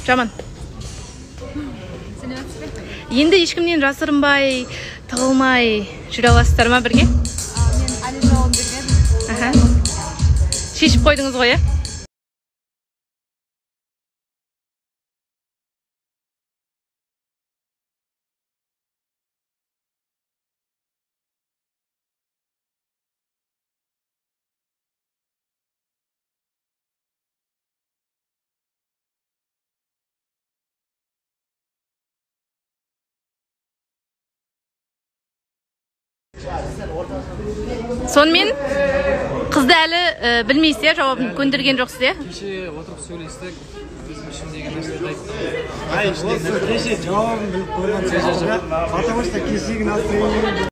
Жаман. Енді ешкімнен жасырынбай, тығылмай жүре аласыздар ма бірге? Мен әлі жауап бермедім. Шешіп қойдыңыз ғой, иә? Сонымен қызды әлі білмейсіз, иә, жауабын көндірген жоқсыз, иә? Кеше отырып сөйлестік, өзім ішімдегі нәрселерді айттым. Ай, кеше жауабын біліп қойған сияқты. Потому что кешегі настроение.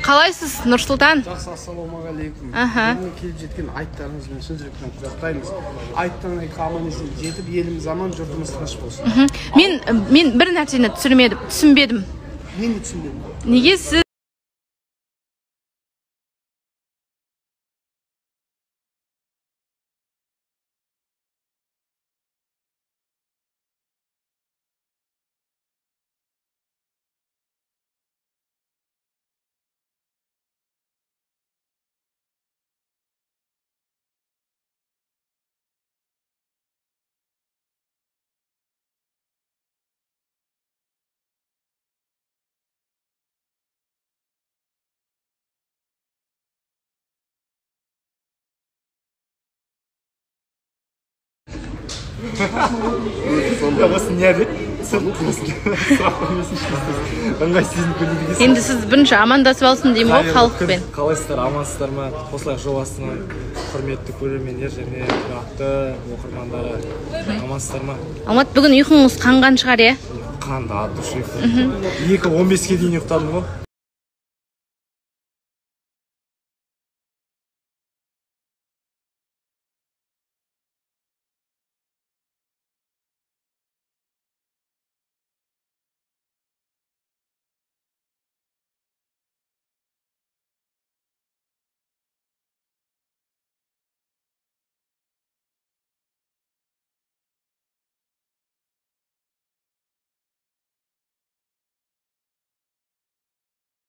Қалайсыз, Нұрсұлтан? Жақсы, ассалаумағалейкум. Бүгін келіп жеткен айттарыңызбен шын жүректен құттықтаймыз. Айттан айға аман есен жетіп, еліміз аман, жұртымыз тыныш болсын. Мен бір нәрсені түсінбедім. Мен де түсінбедім. Неге сіз Осы не деп? Енді сіз бірінші амандасып алсын деймін ғой халықпен. Қалайсыздар, амансыздар ма? Қосылайық жобасының құрметті көрермендер және тұрақты оқырмандары, амансыздар ма? Алмат, бүгін ұйқыңыз қанған шығар, иә? Қанды, от души. 2:15-ке дейін ұйықтадым ғой.